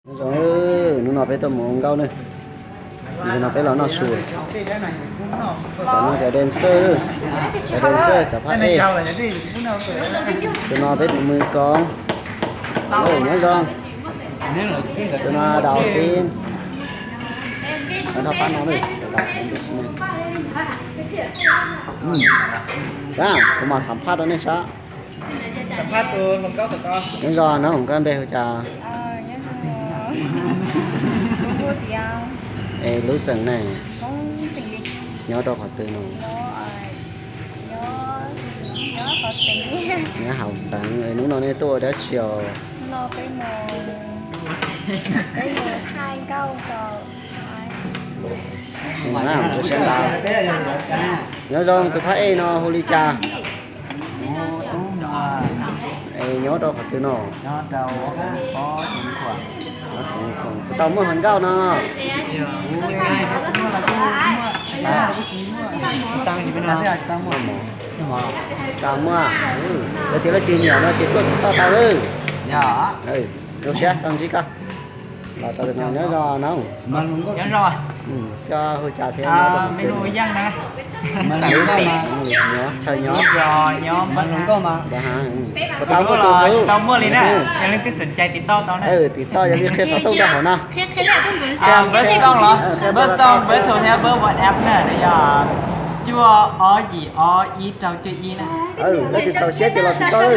Nyob zoo, hnub no peb tuaj mus ua nkauj ne. Hnub no peb los noj su. Cov no cov dancer, cov dancer, cov phab ej. Tus no peb tus mws koov. Nyob zoo. Tus no Daus Tib. Nyob rau pab no ne. Sab, kuv mam xam phaj rau nej sab. Nyob zoo, koj npe hu cas? Es lub xeem ne? Nyob rau qhov twg no? Nyob hauv xeev. Hnub no nej tuaj ua dab tsi os? Nyob zoo, tus phab ej no hu li cas? Es nyob rau qhov twg no? Puas tau muaj hluas nkauj no? Tsis tau muaj. Yog tias leej twg nyiam no ces tuaj tau lawm. Zoo siab tau ntsib koj. Los rau tus no, nyob zoo no. Koj hu cas thiab? Lub xeem, chaw nyob. Puas tau muaj tus hlub? Tim toj yog li qhia xov tooj rau hauv no. Npawb xov tooj los, npawb xov tooj, npawb thau thiab npawb WhatsApp na yog cuaj ob yim ob ib rau cuaj ib na. Leej twg txaus siab ces los tim toj.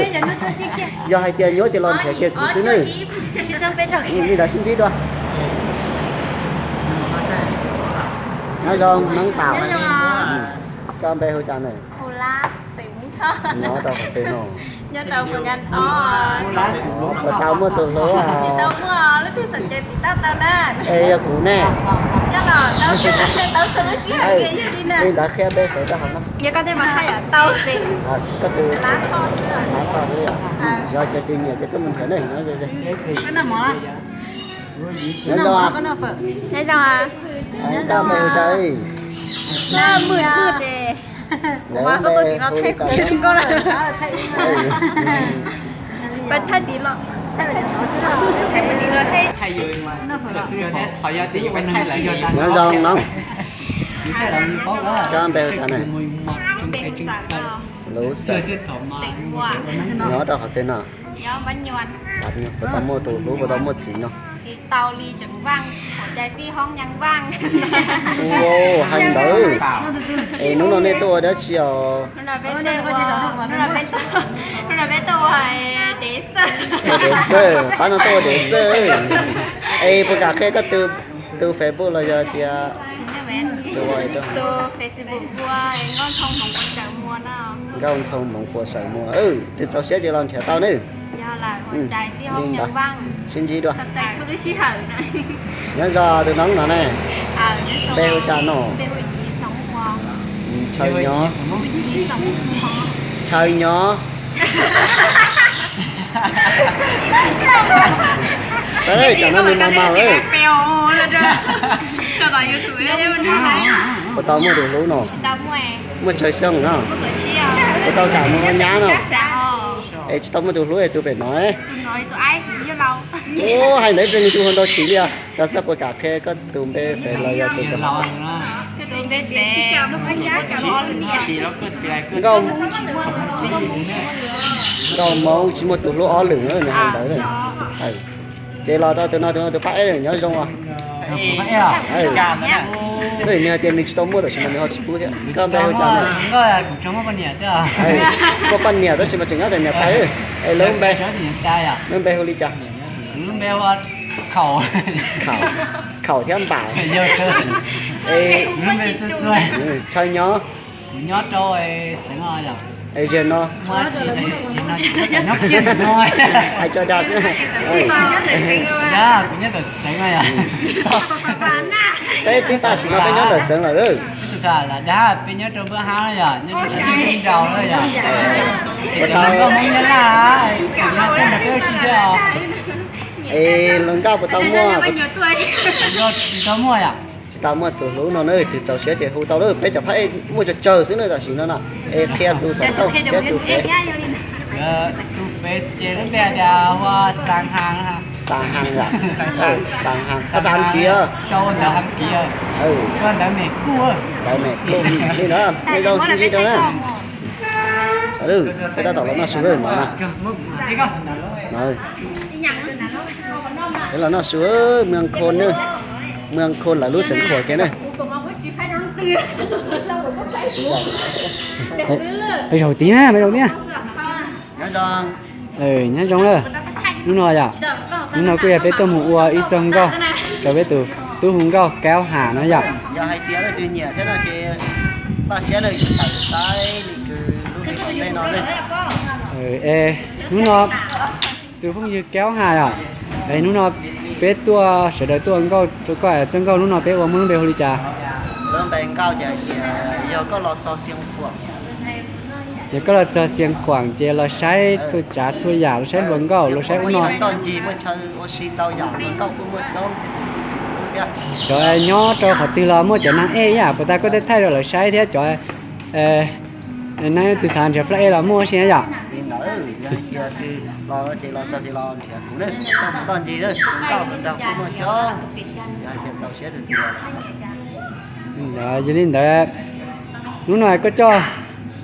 Yog hais tias nyuaj ces los nrhiav kiag kuv xwb nawb. Li ntawd sib ntsib dua. Nyob zoo Neeb Xaus. Koj npe hu cas na? Nyob rau qhov twg no? Puas tau muaj tus hlub? Es yog kuv ne? Li ntawd qhia npe sawv rau hauv no. Koj tus, yog ces tus nyiam ces tuaj mus nrhiav ne. Nyob zoo. Koj npe hu cas? Nyob zoo no. Koj npe hu cas na? Lub xeem. Nyob rau qhov twg no? Puas tau muaj tus hlub, puas tau muaj txiv no? Ua, hais ntawd. Es hnub no nej tuaj ua dab tsi os? Dev xwb, pab no tuaj ua dev xwb. Es puas kam qhia koj tus, tus Facebook los yog tias tus, Nkauj Ntxhoo Hmoov Puas Sawm Muas. Twb txaus siab ces los nrhiav tau ne. Li ntawd, sib ntsib dua. Nyob zoo tus noob no ne. Npe hu cas no? Chaw nyob. Chaw nyob. Saib tsam no nws mas mas lawm. Puas tau muaj tus hlub no? Muaj tsawg xyoo no? Puas tau kam mus ua nyab no? Es tsis tau muaj tus hlub es tus pem no. Ua, hais ntawd nws tus hu ntau tsis li os. Koj xav puas kam qhia koj tus npe fev los yog tus Nkauj Hmoov tsis muaj tus hlub ob lwm, nws hais ntawd. Ces los rau tus no, tus no tus phab ej nyob zoo os. Nws hais tias nws tsis tau muaj tab sis mas nws ho tsis pub thiab. Koj npe hu cas no? Muaj poj niam tab sis mas tseem nyob ntawm niam tais. Es lub npe, lub npe hu li cas? Khaum thiab npam. Chaw nyob. Es ziag no. Hais tso dag xwb. Peb tib tam sim no peb nyob ntawm xeev lawm. Es hluas nkauj puas tau muaj? Tsis tau muaj tus hlub no na, tus txaus siab ces hu tau lawm. Peb cov phab ej muaj tsawg tsawg xwb na tam sim no no. Es qhia tus xov tooj thiab tus fev. Tus fev ces lub npe tias Hua Xav Has. Xav Hees yom? Xav Hees, Xav Hees Kiv. Ntawd Mem Kuj li na, nej zoo sib ntsib rau na. Peb tab tom los noj su no na. Peb los noj su Mws Khoo, Mws Khoo lawv lub xeev Khuam kiag na. Peb zaum tiag, peb zaum tiag. Nyob zoo lawm. Hnub no yom, hnub no kuj yog peb tuaj mus ua ib txoj nkauj rau peb tus tub hu nkauj Kaub Ham no yom. Yog hais tias leej twg nyiam thiab no ces pab siab lawm yuav tawm saib li kws lub npe no ne. Es hnub no tus phooj ywg Kaub Ham yom, es hnub no peb tuaj sawv daws tuaj ua nkauj rau koj, txoj nkauj hnub no peb ua muaj lub npe hu li cas? Lub npe nkauj ces hais tias yog koj los txog Xeev Khuam, yog koj los txog Xeev Khuam ces los saib txhua tsav txhua yam, los saib hluas nkauj, los saib ub no. Cov nyob rau qhov twg los muaj cov neeg ej ib yam puas tag koj thiaj thaij rau lawv saib thiab cov neeg twg xav nrhiav plab ej los muaj si na yom. Yog li ntawd, hnub no koj coj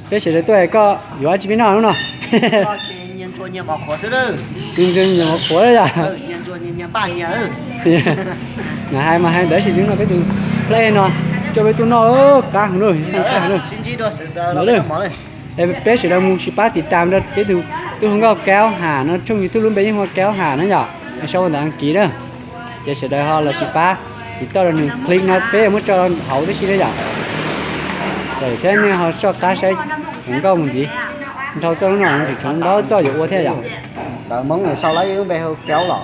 peb sawv daws tuaj koj yuav dab tsi peb noj hnub no? Nyias nyias mov qhuav yom. Mas hais mas hais ntawd sis hnub no peb tus plab ej no coj peb tuaj noj qab heev lawm, qab heev lawm. Peb sawv daws mus sib pab tiv tam rau peb tus tub hu nkauj Kaub Ham no, tshooj YouTube lub npe yeej hu ua Kaub Ham na yom, sau ntawv Askiv na. Ces sawv daws ho los sib pab tiv toj rau nws, click no peb muab tso hauv tib si thiab yom. Thiab nej ho soj qab saib hluas nkauj mus ntxiv, nrau txoj hnub no tseem tshuav ntau txoj yuav ua thiab yom. Ntawv Hmoob nws sau lawv lub npe hu Kaub los.